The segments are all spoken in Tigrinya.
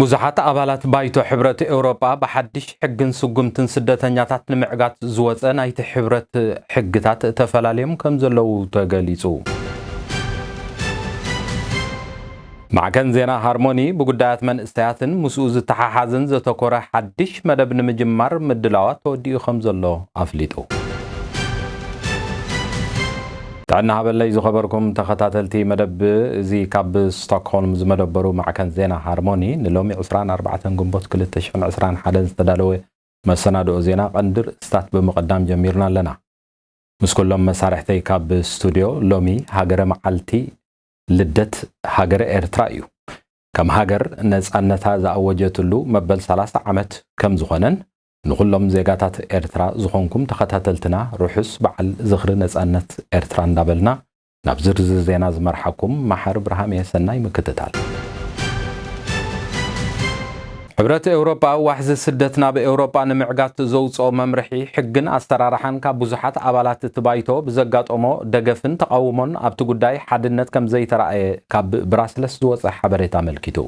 ብዙሓት ኣባላት ባይቶ ሕብረት ኤውሮጳ ብሓድሽ ሕግን ስጉምትን ስደተኛታት ንምዕጋት ዝወጸ ናይቲ ሕብረት ሕግታት ተፈላለዮም ከም ዘለዉ ተገሊጹ። ማዕከን ዜና ሃርሞኒ ብጉዳያት መንእሰያትን ምስኡ ዝተሓሓዝን ዘተኮረ ሓድሽ መደብ ንምጅማር ምድላዋት ተወዲኡ ከም ዘሎ ኣፍሊጡ። ጥዕና ሃበለይ ዝኸበርኩም ተኸታተልቲ መደብ፣ እዚ ካብ ስቶክሆልም ዝመደበሩ ማዕከን ዜና ሃርሞኒ ንሎሚ ዕስራን ኣርባዕተን ግንቦት ክልተ ሽሕን ዕስራን ሓደን ዝተዳለወ መሰናድኦ ዜና ቀንዲ ርእስታት ብምቕዳም ጀሚርና ኣለና። ምስ ኩሎም መሳርሕተይ ካብ ስቱድዮ፣ ሎሚ ሃገረ መዓልቲ ልደት ሃገረ ኤርትራ እዩ። ከም ሃገር ነጻነታ ዝኣወጀትሉ መበል ሰላሳ ዓመት ከም ዝኾነን ንኹሎም ዜጋታት ኤርትራ ዝኾንኩም ተኸታተልትና ርሑስ በዓል ዝኽሪ ነጻነት ኤርትራ እንዳበልና ናብ ዝርዝር ዜና ዝመርሓኩም መሓሪ ብርሃም እየ። ሰናይ ምክትታል። ሕብረት ኤውሮጳ ዋሕዚ ስደት ናብ ኤውሮጳ ንምዕጋት ዘውጽኦ መምርሒ ሕግን ኣሰራርሓን ካብ ብዙሓት ኣባላት እቲ ባይቶ ብዘጋጠሞ ደገፍን ተቓውሞን ኣብቲ ጉዳይ ሓድነት ከም ዘይተራእየ ካብ ብራስለስ ዝወጸ ሓበሬታ ኣመልኪቱ።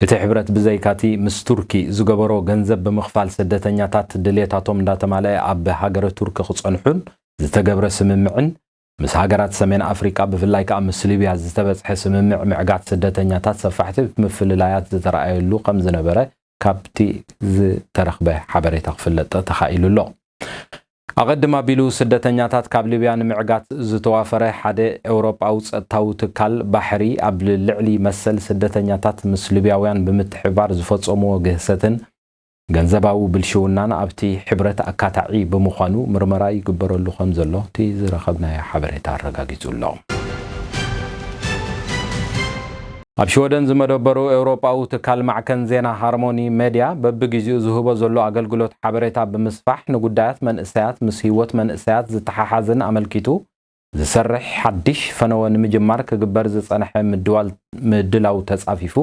እቲ ሕብረት ብዘይካቲ ምስ ቱርኪ ዝገበሮ ገንዘብ ብምኽፋል ስደተኛታት ድሌታቶም እንዳተማልአ ኣብ ሃገረ ቱርኪ ክጸንሑን ዝተገብረ ስምምዕን ምስ ሃገራት ሰሜን ኣፍሪቃ ብፍላይ ከኣ ምስ ሊብያ ዝተበጽሐ ስምምዕ ምዕጋት ስደተኛታት ሰፋሕቲ ምፍልላያት ዝተረኣየሉ ከም ዝነበረ ካብቲ ዝተረኽበ ሓበሬታ ክፍለጥ ተኻኢሉ ኣሎ። ኣቐድም ኣቢሉ ስደተኛታት ካብ ሊብያ ንምዕጋት ዝተዋፈረ ሓደ ኤውሮጳዊ ጸጥታዊ ትካል ባሕሪ ኣብ ልዕሊ መሰል ስደተኛታት ምስ ሊብያውያን ብምትሕብባር ዝፈጸምዎ ግህሰትን ገንዘባዊ ብልሽውናን ኣብቲ ሕብረት ኣካታዒ ብምዃኑ ምርመራ ይግበረሉ ከም ዘሎ እቲ ዝረኸብናዮ ሓበሬታ ኣረጋጊጹ ኣሎ። ኣብ ሽወደን ዝመደበሩ ኤውሮጳዊ ትካል ማዕከን ዜና ሃርሞኒ ሜድያ በብግዜኡ ዝህቦ ዘሎ ኣገልግሎት ሓበሬታ ብምስፋሕ ንጉዳያት መንእሰያት ምስ ህይወት መንእሰያት ዝተሓሓዝን ኣመልኪቱ ዝሰርሕ ሓድሽ ፈነወ ንምጅማር ክግበር ዝጸንሐ ምድዋል ምድላው ተጻፊፉ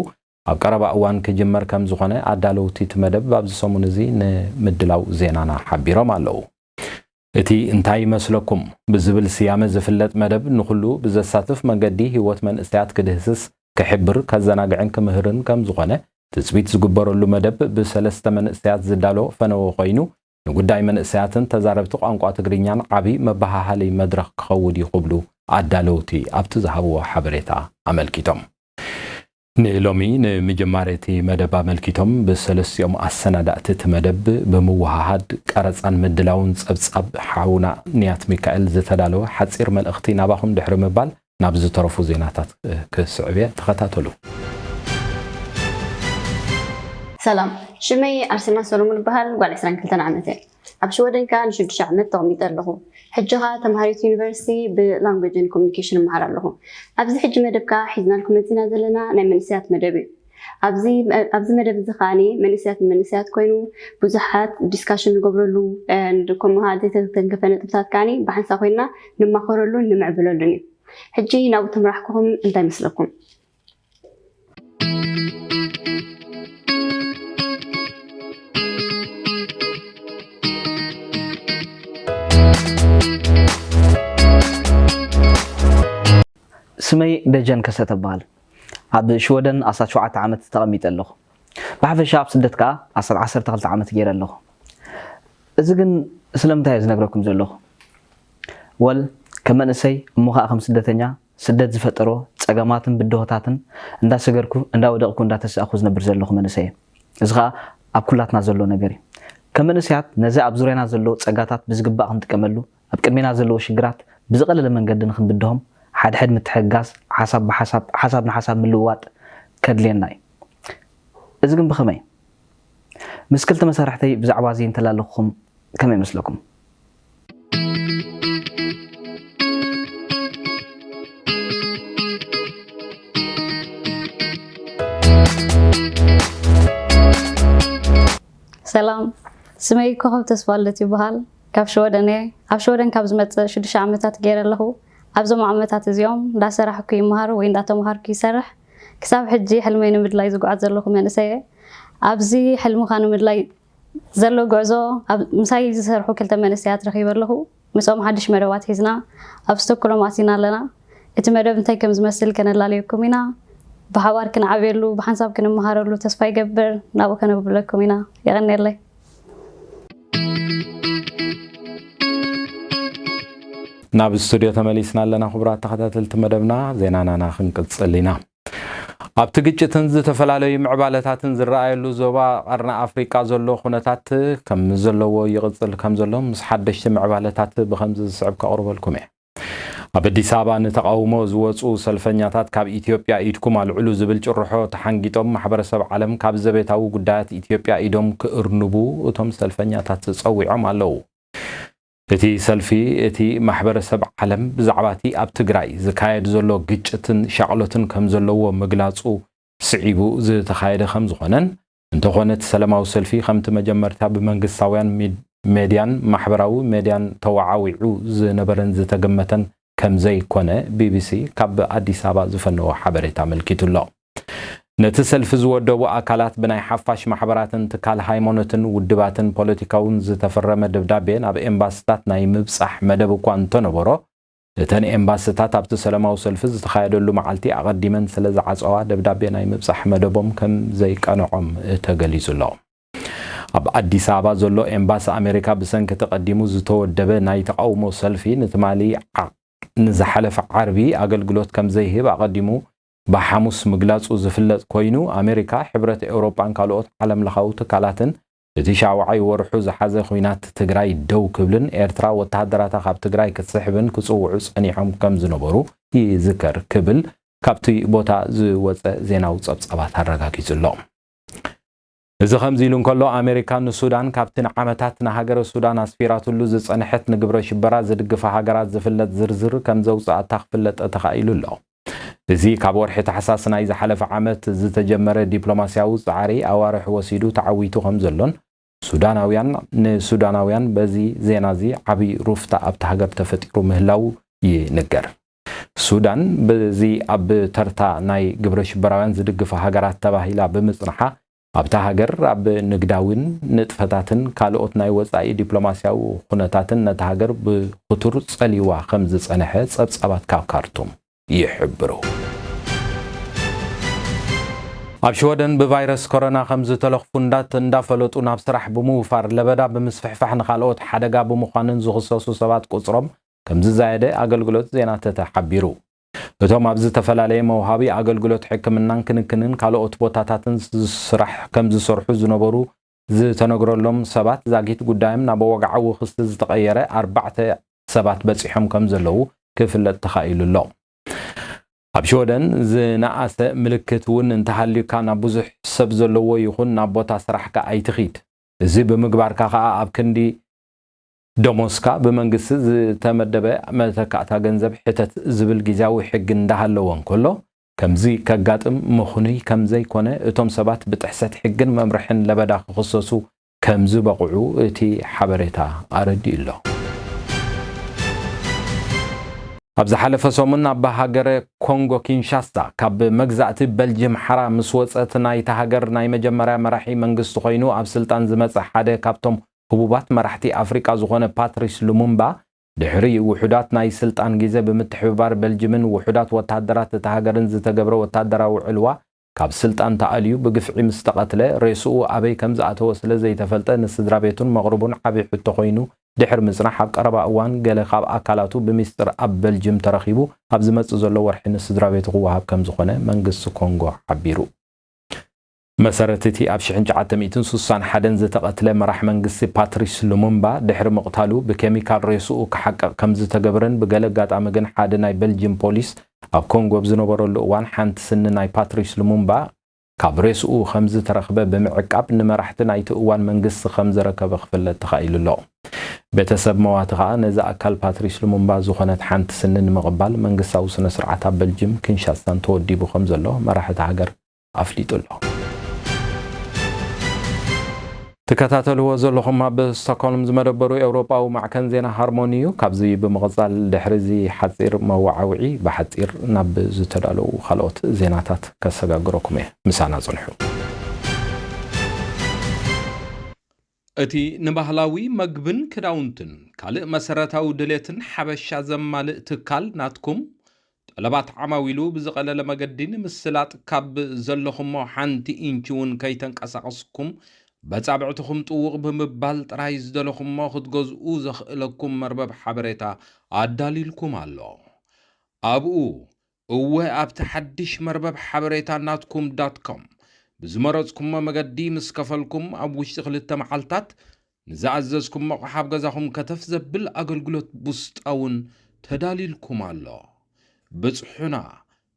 ኣብ ቀረባ እዋን ክጅመር ከም ዝኾነ ኣዳለውቲ እቲ መደብ ኣብዚ ሰሙን እዚ ንምድላው ዜናና ሓቢሮም ኣለዉ። እቲ እንታይ ይመስለኩም ብዝብል ስያመ ዝፍለጥ መደብ ንኹሉ ብዘሳትፍ መንገዲ ህይወት መንእሰያት ክድህስስ፣ ክሕብር፣ ከዘናግዕን ክምህርን ከም ዝኾነ ትጽቢት ዝግበረሉ መደብ ብሰለስተ መንእሰያት ዝዳሎ ፈነወ ኮይኑ ንጉዳይ መንእሰያትን ተዛረብቲ ቋንቋ ትግርኛን ዓቢ መበሃሃሊ መድረኽ ክኸውን እዩ ክብሉ ኣዳለውቲ ኣብቲ ዝሃብዎ ሓበሬታ ኣመልኪቶም። ንሎሚ ንምጅማር እቲ መደብ ኣመልኪቶም ብሰለስቲኦም ኣሰናዳእቲ እቲ መደብ ብምውሃሃድ ቀረጻን ምድላውን ጸብጻብ ሓውና ንያት ሚካኤል ዝተዳለወ ሓጺር መልእኽቲ ናባኹም ድሕሪ ምባል ናብ ዝተረፉ ዜናታት ክስዕብ እየ። ተኸታተሉ። ሰላም፣ ሽመይ ኣርሴማ ሰሎሞን እበሃል፣ ጓል ዕስራን ክልተን ዓመት እየ። ኣብ ሽወደን ከኣ ንሽዱሽተ ዓመት ተቐሚጠ ኣለኹ። ሕጂ ከኣ ተምሃሪት ዩኒቨርሲቲ ብላንጉጅን ኮሚኒኬሽን እመሃር ኣለኹ። ኣብዚ ሕጂ መደብ ከኣ ሒዝናልኩም መጺና ዘለና ናይ መንእሰያት መደብ እዩ። ኣብዚ ኣብዚ መደብ እዚ ከኣ መንእሰያት ንመንእሰያት ኮይኑ ብዙሓት ዲስካሽን ንገብረሉ፣ እ፣ ከምኡ ከኣ ዘይተተንከፈ ነጥብታት ከኣ ብሓንሳብ ኮይና ንማኸረሉን ንምዕብለሉን እዩ። ሕጂ ናብኡ ተምራሕኩኹም እንታይ ይመስለኩም? ስመይ ደጀን ከሰተ እበሃል። ኣብ ሽወደን ኣስታት ሸውዓተ ዓመት ተቐሚጠ ኣለኹ። ብሓፈሻ ኣብ ስደት ከኣ ኣስታት ዓሰርተ ክልተ ዓመት ገይረ ኣለኹ። እዚ ግን ስለምንታይ እየ ዝነግረኩም ዘለኹ? ወል፣ ከም መንእሰይ እሞ ከኣ ከም ስደተኛ፣ ስደት ዝፈጠሮ ጸገማትን ብድሆታትን እንዳሰገርኩ፣ እንዳወደቕኩ፣ እንዳተሳእኩ ዝነብር ዘለኹ መንእሰይ እየ። እዚ ከኣ ኣብ ኩላትና ዘሎ ነገር እዩ። ከም መንእሰያት ነዚ ኣብ ዙርያና ዘሎ ጸጋታት ብዝግባእ ክንጥቀመሉ፣ ኣብ ቅድሜና ዘለዉ ሽግራት ብዝቐለለ መንገዲ ንኽንብድሆም፣ ሓድሕድ ምትሕግጋዝ፣ ሓሳብ ብሓሳብ፣ ሓሳብ ንሓሳብ ምልውዋጥ ከድልየና እዩ። እዚ ግን ብኸመይ? ምስ ክልተ መሳርሕተይ ብዛዕባ እዚ እንተላለኹኹም ከመይ ይመስለኩም? ሰላም፣ ስመይ ኮኸብ ተስፋልደት ይበሃል። ካብ ሽወደን እየ። ኣብ ሽወደን ካብ ዝመጽእ ሽዱሽተ ዓመታት ገይረ ኣለኹ። ኣብዞም ዓመታት እዚኦም እንዳሰራሕኩ ይመሃር ወይ እንዳተምሃርኩ ይሰርሕ። ክሳብ ሕጂ ሕልመይ ንምድላይ ዝጓዓዝ ዘለኹ መንእሰይ እየ። ኣብዚ ሕልምኻ ንምድላይ ዘሎ ጉዕዞ ኣብ ምሳይ ዝሰርሑ ክልተ መንእሰያት ረኺበ ኣለኹ። ምስኦም ሓድሽ መደባት ሒዝና ኣብ ስቶክሆልም ኣቲና ኣለና። እቲ መደብ እንታይ ከም ዝመስል ከነላለየኩም ኢና። ብሓባር ክንዓብየሉ፣ ብሓንሳብ ክንመሃረሉ ተስፋ ይገብር። ናብኡ ከነብለኩም ኢና። የቐንየለይ። ናብ ስቱድዮ ተመሊስና ኣለና። ክቡራት ተኸታተልቲ መደብና፣ ዜናናና ክንቅጽል ኢና። ኣብቲ ግጭትን ዝተፈላለዩ ምዕባለታትን ዝረኣየሉ ዞባ ቀርኒ ኣፍሪቃ ዘሎ ኩነታት ከም ዘለዎ ይቕጽል ከም ዘሎ ምስ ሓደሽቲ ምዕባለታት ብኸምዚ ዝስዕብ ከቕርበልኩም እየ። ኣብ ኣዲስ ኣበባ ንተቓውሞ ዝወፁ ሰልፈኛታት ካብ ኢትዮጵያ ኢድኩም ኣልዕሉ ዝብል ጭርሖ ተሓንጊጦም ማሕበረሰብ ዓለም ካብ ዘቤታዊ ጉዳያት ኢትዮጵያ ኢዶም ክእርንቡ እቶም ሰልፈኛታት ጸዊዖም ኣለዉ። እቲ ሰልፊ እቲ ማሕበረሰብ ዓለም ብዛዕባ እቲ ኣብ ትግራይ ዝካየድ ዘሎ ግጭትን ሻቕሎትን ከም ዘለዎ ምግላጹ ስዒቡ ዝተኻየደ ከም ዝኾነን እንተኾነ እቲ ሰላማዊ ሰልፊ ከምቲ መጀመርታ ብመንግስታውያን ሚድ- ሜድያን ማሕበራዊ ሜድያን ተወዓዊዑ ዝነበረን ዝተገመተን ከም ዘይኮነ ቢቢሲ ካብ ኣዲስ ኣበባ ዝፈነዎ ሓበሬታ ኣመልኪቱ ኣሎ። ነቲ ሰልፊ ዝወደቡ ኣካላት ብናይ ሓፋሽ ማሕበራትን ትካል ሃይማኖትን ውድባትን ፖለቲካውን ዝተፈረመ ደብዳቤ ናብ ኤምባስታት ናይ ምብጻሕ መደብ እኳ እንተነበሮ፣ እተን ኤምባስታት ኣብቲ ሰላማዊ ሰልፊ ዝተኻየደሉ መዓልቲ ኣቐዲመን ስለ ዝዓጸዋ ደብዳቤ ናይ ምብጻሕ መደቦም ከም ዘይቀንዖም ተገሊጹ ኣሎ። ኣብ ኣዲስ ኣበባ ዘሎ ኤምባሲ ኣሜሪካ ብሰንኪ ተቐዲሙ ዝተወደበ ናይ ተቓውሞ ሰልፊ ንትማሊ ዓ- ንዝሓለፈ ዓርቢ ኣገልግሎት ከም ዘይህብ ኣቐዲሙ ብሓሙስ ምግላጹ ዝፍለጥ ኮይኑ፣ ኣሜሪካ፣ ሕብረት ኤውሮጳን ካልኦት ዓለምለኻዊ ትካላትን እቲ ሻውዓይ ወርሑ ዝሓዘ ኹናት ትግራይ ደው ክብልን ኤርትራ ወተሃደራታ ካብ ትግራይ ክትስሕብን ክጽውዑ ጸኒሖም ከም ዝነበሩ ይዝከር ክብል ካብቲ ቦታ ዝወጸ ዜናዊ ጸብጻባት ኣረጋጊጹ ኣሎ። እዚ ከምዚ ኢሉ እንከሎ፣ ኣሜሪካ ንሱዳን ካብቲ ንዓመታት ንሃገረ ሱዳን ኣስፊራትሉ ዝጸንሐት ንግብረ ሽበራ ዝድግፋ ሃገራት ዝፍለጥ ዝርዝር ከም ዘውጽኣታ ክፍለጥ ተኻኢሉ ኣሎ። እዚ ካብ ወርሒ ታሕሳስ ናይ ዝሓለፈ ዓመት ዝተጀመረ ዲፕሎማስያዊ ጻዕሪ ኣዋርሕ ወሲዱ ተዓዊቱ ከም ዘሎን ሱዳናውያን ንሱዳናውያን በዚ ዜና እዚ ዓቢ ሩፍታ ኣብታ ሃገር ተፈጢሩ ምህላው ይንገር። ሱዳን በዚ ኣብ ተርታ ናይ ግብረ ሽበራውያን ዝድግፋ ሃገራት ተባሂላ ብምጽንሓ ኣብታ ሃገር ኣብ ንግዳዊን ንጥፈታትን ካልኦት ናይ ወጻኢ ዲፕሎማስያዊ ኩነታትን ነታ ሃገር ብኽቱር ጸልይዋ ከም ዝጸንሐ ጸብጻባት ካብ ካርቱም ይሕብሩ። ኣብ ሽወደን ብቫይረስ ኮሮና ከም ዝተለኽፉ እንዳት- እንዳፈለጡ ናብ ስራሕ ብምውፋር ለበዳ ብምስፍሕፋሕ ንኻልኦት ሓደጋ ብምዃንን ዝኽሰሱ ሰባት ቁጽሮም ከም ዝዛየደ ኣገልግሎት ዜና ተተ ሓቢሩ። እቶም ኣብ ዝተፈላለየ መውሃቢ ኣገልግሎት ሕክምናን ክንክንን ካልኦት ቦታታትን ዝስራሕ ከም ዝሰርሑ ዝነበሩ ዝተነግረሎም ሰባት ዛጊት ጉዳዮም ናብ ወግዓዊ ክሲ ዝተቐየረ ኣርባዕተ ሰባት በጺሖም ከም ዘለዉ ክፍለጥ ተኻኢሉ ኣሎ። ኣብ ሽወደን ዝነኣሰ ምልክት እውን እንተሃልዩካ ናብ ብዙሕ ሰብ ዘለዎ ይኹን ናብ ቦታ ስራሕካ ኣይትኺድ። እዚ ብምግባርካ ከኣ ኣብ ክንዲ ደሞዝካ ብመንግስቲ ዝተመደበ መተካእታ ገንዘብ ሕተት ዝብል ግዝያዊ ሕጊ እንዳሃለወ እንከሎ፣ ከምዚ ከጋጥም ምኽኑይ ከም ዘይኮነ እቶም ሰባት ብጥሕሰት ሕግን መምርሕን ለበዳ ክኽሰሱ ከም ዝበቕዑ እቲ ሓበሬታ ኣረዲኡ ኣሎ። ኣብ ዝሓለፈ ሰሙን ኣብ ሃገረ ኮንጎ ኪንሻሳ ካብ መግዛእቲ በልጅም ሓራ ምስ ወጸት ናይታ ሃገር ናይ መጀመርያ መራሒ መንግስቲ ኮይኑ ኣብ ስልጣን ዝመጸ ሓደ ካብቶም ህቡባት መራሕቲ ኣፍሪቃ ዝኾነ ፓትሪስ ሉሙምባ ድሕሪ ውሑዳት ናይ ስልጣን ግዜ ብምትሕብባር በልጅምን ውሑዳት ወተሃደራት እታ ሃገርን ዝተገብረ ወታደራዊ ዕልዋ ካብ ስልጣን ተኣልዩ ብግፍዒ ምስ ተቐትለ ሬስኡ ኣበይ ከም ዝኣተወ ስለ ዘይተፈልጠ ንስድራ ቤቱን መቕርቡን ዓቢ ሕቶ ኮይኑ ድሕሪ ምጽናሕ ኣብ ቀረባ እዋን ገለ ካብ ኣካላቱ ብሚስጥር ኣብ በልጅም ተረኺቡ ኣብ ዝመጽእ ዘሎ ወርሒ ንስድራ ቤቱ ክወሃብ ከም ዝኾነ መንግስቲ ኮንጎ ሓቢሩ። መሰረት እቲ ኣብ ሽሕን ትሽዓተ ሚእትን ስሳን ሓደን ዝተቐትለ መራሕ መንግስቲ ፓትሪስ ሉሙምባ ድሕሪ ምቕታሉ ብኬሚካል ሬስኡ ክሓቅቕ ከም ዝተገበረን ብገለ ኣጋጣሚ ግን ሓደ ናይ በልጅም ፖሊስ ኣብ ኮንጎ ኣብ ዝነበረሉ እዋን ሓንቲ ስኒ ናይ ፓትሪስ ሉሙምባ ካብ ሬስኡ ከም ዝተረኽበ ብምዕቃብ ንመራሕቲ ናይቲ እዋን መንግስቲ ከም ዘረከበ ክፍለጥ ተኻኢሉ ኣሎ። ቤተሰብ መዋቲ ከኣ ነዚ ኣካል ፓትሪስ ሉሙምባ ዝኾነት ሓንቲ ስኒ ንምቕባል መንግስታዊ ስነ ስርዓት ኣብ በልጅም ኪንሻሳን ተወዲቡ ከም ዘሎ መራሕቲ ሃገር ኣፍሊጡ ኣሎ። ትከታተልዎ ዘለኹም ኣብ ስቶክሆልም ዝመደበሩ ኤውሮጳዊ ማዕከን ዜና ሃርሞኒ እዩ። ካብዚ ብምቕጻል ድሕሪ እዚ ሓጺር መወዓውዒ ብሓጺር ናብ ዝተዳለዉ ካልኦት ዜናታት ከሰጋግረኩም እየ። ምሳና ጽንሑ። እቲ ንባህላዊ መግብን ክዳውንትን ካልእ መሰረታዊ ድሌትን ሓበሻ ዘማልእ ትካል ናትኩም ጠለባት ዓማዊሉ ብዝቐለለ መገዲ ንምስላጥ ካብ ዘለኹሞ ሓንቲ ኢንች እውን ከይተንቀሳቐስኩም በጻብዕትኹም ጥውቕ ብምባል ጥራይ ዝደለኹሞ ክትገዝኡ ዘኽእለኩም መርበብ ሓበሬታ ኣዳሊልኩም ኣሎ። ኣብኡ እወ ኣብቲ ሓድሽ መርበብ ሓበሬታ ናትኩም ዳት ኮም ብዝመረጽኩሞ መገዲ ምስ ከፈልኩም ኣብ ውሽጢ ክልተ መዓልታት ንዝኣዘዝኩም ኣቕሓ ኣብ ገዛኹም ከተፍ ዘብል ኣገልግሎት ቡስጣ እውን ተዳሊልኩም ኣሎ። ብጽሑና፣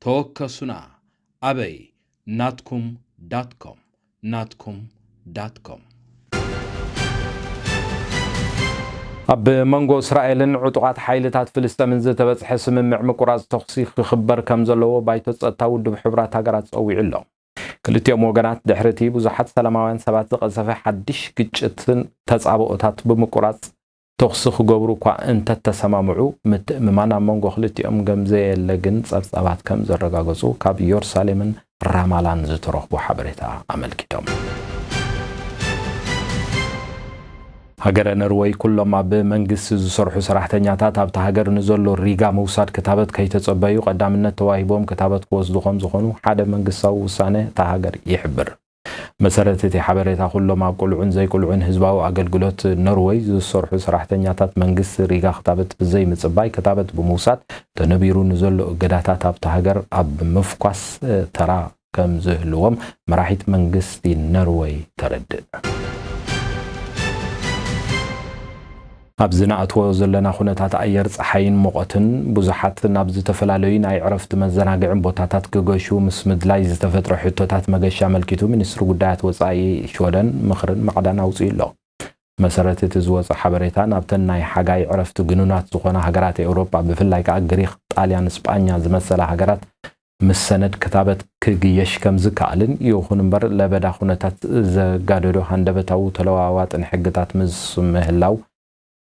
ተወከሱና። ኣበይ? ናትኩም ዳት ኮም፣ ናትኩም ዳት ኮም። ኣብ መንጎ እስራኤልን ዕጡቓት ሓይልታት ፍልስጤምን ዝተበጽሐ ስምምዕ ምቁራጽ ተኹሲ ክኽበር ከም ዘለዎ ባይቶ ጸጥታ ውድብ ሕቡራት ሃገራት ጸዊዑ ኣሎ። ክልቲኦም ወገናት ድሕሪ እቲ ብዙሓት ሰላማውያን ሰባት ዝቐሰፈ ሓድሽ ግጭትን ተጻብኦታት ብምቁራጽ ተኹሲ ክገብሩ እኳ እንተተሰማምዑ፣ ምትእምማን ኣብ መንጎ ክልቲኦም ከም ዘየለ ግን ጸብጻባት ከም ዘረጋገጹ ካብ ኢየሩሳሌምን ራማላን ዝተረኽቡ ሓበሬታ ኣመልኪቶም። ሃገረ ነርወይ ኩሎም ኣብ መንግስቲ ዝሰርሑ ሰራሕተኛታት ኣብታ ሃገር ንዘሎ ሪጋ ምውሳድ ክታበት ከይተጸበዩ ቀዳምነት ተዋሂቦም ክታበት ክወስዱ ከም ዝኾኑ ሓደ መንግስታዊ ውሳነ እታ ሃገር ይሕብር። መሰረት እቲ ሓበሬታ ኩሎም ኣብ ቁልዑን ዘይቁልዑን ህዝባዊ ኣገልግሎት ኖርወይ ዝሰርሑ ሰራሕተኛታት መንግስቲ ሪጋ ክታበት ብዘይምጽባይ ክታበት ብምውሳድ ተነቢሩ ንዘሎ እገዳታት ኣብታ ሃገር ኣብ ምፍኳስ ተራ ከም ዝህልዎም መራሒት መንግስቲ ኖርወይ ተረድእ። ኣብ ዝነኣትዎ ዘለና ኩነታት ኣየር ጸሓይን ሙቐትን ብዙሓት ናብ ዝተፈላለዩ ናይ ዕረፍቲ መዘናግዕን ቦታታት ክገሹ ምስ ምድላይ ዝተፈጥረ ሕቶታት መገሻ ኣመልኪቱ ሚኒስትሪ ጉዳያት ወጻኢ ሽወደን ምኽርን ማዕዳን ኣውጺኡ ኣሎ። መሰረት እቲ ዝወጸ ሓበሬታ ናብተን ናይ ሓጋይ ዕረፍቲ ግኑናት ዝኾና ሃገራት ኤውሮጳ ብፍላይ ከኣ ግሪኽ፣ ጣልያን፣ ስጳኛ ዝመሰላ ሃገራት ምስ ሰነድ ክታበት ክግየሽ ከም ዝከኣልን ይኹን እምበር ለበዳ ኩነታት ዘጋደዶ ሃንደበታዊ ተለዋዋጥን ሕግታት ምስ ምህላው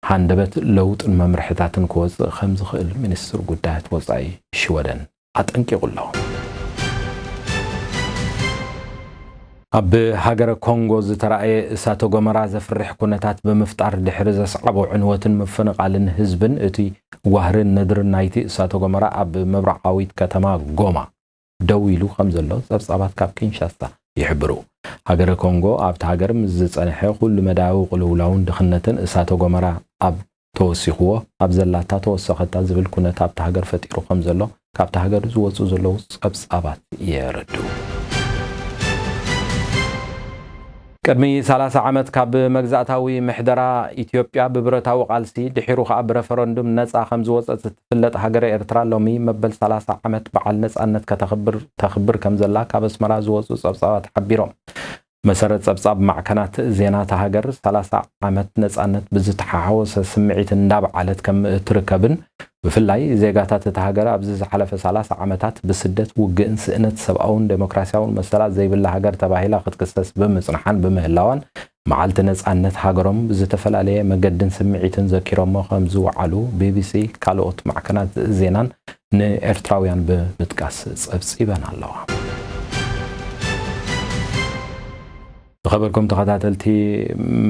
ሃንደበት ለውጥን መምርሕታትን ክወጽእ ከም ዝኽእል ሚኒስትር ጉዳያት ወጻኢ ሽወደን ኣጠንቂቑ ኣሎ። ኣብ ሃገረ ኮንጎ ዝተራእየ እሳተ ጎመራ ዘፍርሕ ኩነታት ብምፍጣር ድሕሪ ዘስዓቦ ዕንወትን ምፍንቓልን ህዝብን እቲ ጓህርን ነድርን ናይቲ እሳተ ጎመራ ኣብ ምብራቓዊት ከተማ ጎማ ደው ኢሉ ከም ዘሎ ጸብጻባት ካብ ኪንሻሳ ይሕብሩ። ሃገረ ኮንጎ ኣብቲ ሃገር ምስ ዝጸንሐ ኩሉ መዳያዊ ቅልውላውን ድኽነትን እሳተ ጎመራ ኣብ ተወሲኽዎ ኣብ ዘላታ ተወሰኸታ ዝብል ኩነት ኣብቲ ሃገር ፈጢሩ ከም ዘሎ ካብቲ ሃገር ዝወጹ ዘለዉ ጸብጻባት የረድኡ። ቅድሚ ሰላሳ ዓመት ካብ መግዛእታዊ ምሕደራ ኢትዮጵያ ብብረታዊ ቃልሲ ድሒሩ ከኣ ብረፈረንዱም ነጻ ከም ዝወጸት እትፍለጥ ሃገረ ኤርትራ ሎሚ መበል ሰላሳ ዓመት በዓል ነጻነት ከተኽብር ተኽብር ከም ዘላ ካብ ኣስመራ ዝወጹ ጸብጻባት ሓቢሮም። መሰረት ጸብጻብ ማዕከናት ዜና እታ ሃገር ሰላሳ ዓመት ነጻነት ብዝተሓዋወሰ ስምዒት እንዳብዓለት ከም እትርከብን ብፍላይ ዜጋታት እታ ሃገር ኣብዚ ዝሓለፈ ሰላሳ ዓመታት ብስደት፣ ውግእን ስእነት ሰብኣውን ዴሞክራሲያውን መሰላት ዘይብላ ሃገር ተባሂላ ክትክሰስ ብምጽንሓን ብምህላዋን መዓልቲ ነጻነት ሃገሮም ብዝተፈላለየ መገድን ስምዒትን ዘኪሮሞ ከም ዝወዓሉ ቢቢሲ ካልኦት ማዕከናት ዜናን ንኤርትራውያን ብምጥቃስ ጸብጺበን ኣለዋ። ዝኸበርኩም ተኸታተልቲ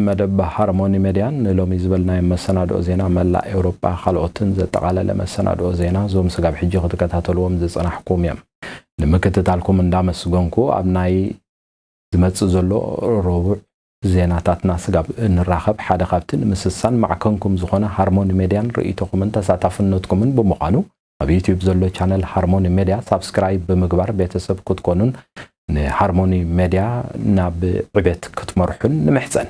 መደብ ሃርሞኒ ሜድያን ንሎሚ ዝበልናዮም መሰናድኦ ዜና መላእ ኤውሮጳ ካልኦትን ዘጠቓለለ መሰናድኦ ዜና እዞም ስጋብ ሕጂ ክትከታተልዎም ዝጸናሕኩም እዮም። ንምክትታልኩም እንዳመስገንኩ ኣብ ናይ ዝመጽእ ዘሎ ረቡዕ ዜናታትና ስጋብ እንራኸብ ሓደ ካብቲ ንምስሳን ማዕከንኩም ዝኾነ ሃርሞኒ ሜድያን ርእይቶኹምን ተሳታፍነትኩምን ብምዃኑ ኣብ ዩቲዩብ ዘሎ ቻነል ሃርሞኒ ሜድያ ሳብስክራይብ ብምግባር ቤተሰብ ክትኮኑን ንሃርሞኒ ሜድያ ናብ ዕቤት ክትመርሑን ንምሕጸን።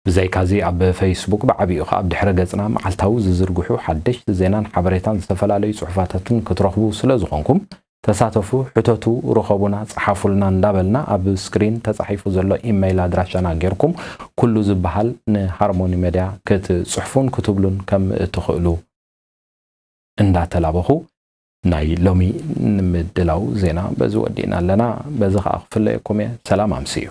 ብዘይካዚ ኣብ ፌስቡክ ብዓቢኡ ከኣ ኣብ ድሕረ ገጽና መዓልታዊ ዝዝርግሑ ሓደሽቲ ዜናን ሓበሬታን ዝተፈላለዩ ጽሑፋታትን ክትረኽቡ ስለ ዝኾንኩም ተሳተፉ፣ ሕተቱ፣ ርኸቡና፣ ጸሓፉልና እንዳበልና ኣብ ስክሪን ተጻሒፉ ዘሎ ኢመይል ኣድራሻና ጌርኩም ኩሉ ዝበሃል ንሃርሞኒ ሜድያ ክትጽሕፉን ክትብሉን ከም እትኽእሉ እንዳተላበኹ ናይ ሎሚ ንምድላው ዜና በዚ ወዲእና ኣለና። በዚ ከኣ ክፍለየኩም እየ። ሰላም ኣምስዩ።